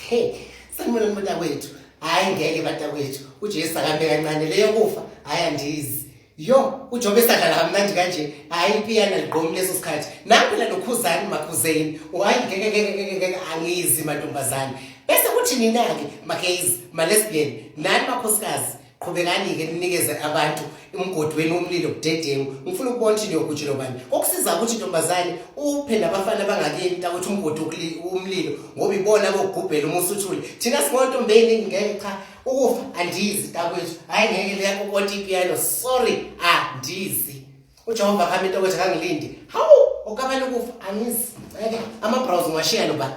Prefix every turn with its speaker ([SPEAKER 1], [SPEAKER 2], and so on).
[SPEAKER 1] Hey, sanibonani bantakwethu. Hhayi ngeke bantakwethu, uJesu akambe kancane leyo kufa, hhayi andizi. Yo, uJobe esadlala kamnandi kanje, hhayi ipiyano ligqomi leso sikhathi. Nangu phela noKhuzani Makhuzeni, hhayi ngeke ngeke ngeke ngeke angizi mantombazane. Bese kuthi nina-ke ma-gays, ma-lesbian, nani makhosikazi, Qhubekani-ke ninikeze abantu umgodi wenu womlilo budedengu. Ngifuna ukubona ukuthi niyogujelwa bani. Kokusiza ukuthi ntombazane uphe nabafana bangakini mntakwethu umgodi womlilo ngoba ibona abokugubhela uma usuthule. Thina singontombi eyiningi ngeke cha ukufa andizi mntakwethu. Hhayi ngeke liyakokota ipiyano sorry andizi. UJehova akami intokozo akangilindi. Hawu okabani ukufa angizi. Ngeke ama-browse ngiwashiya noba.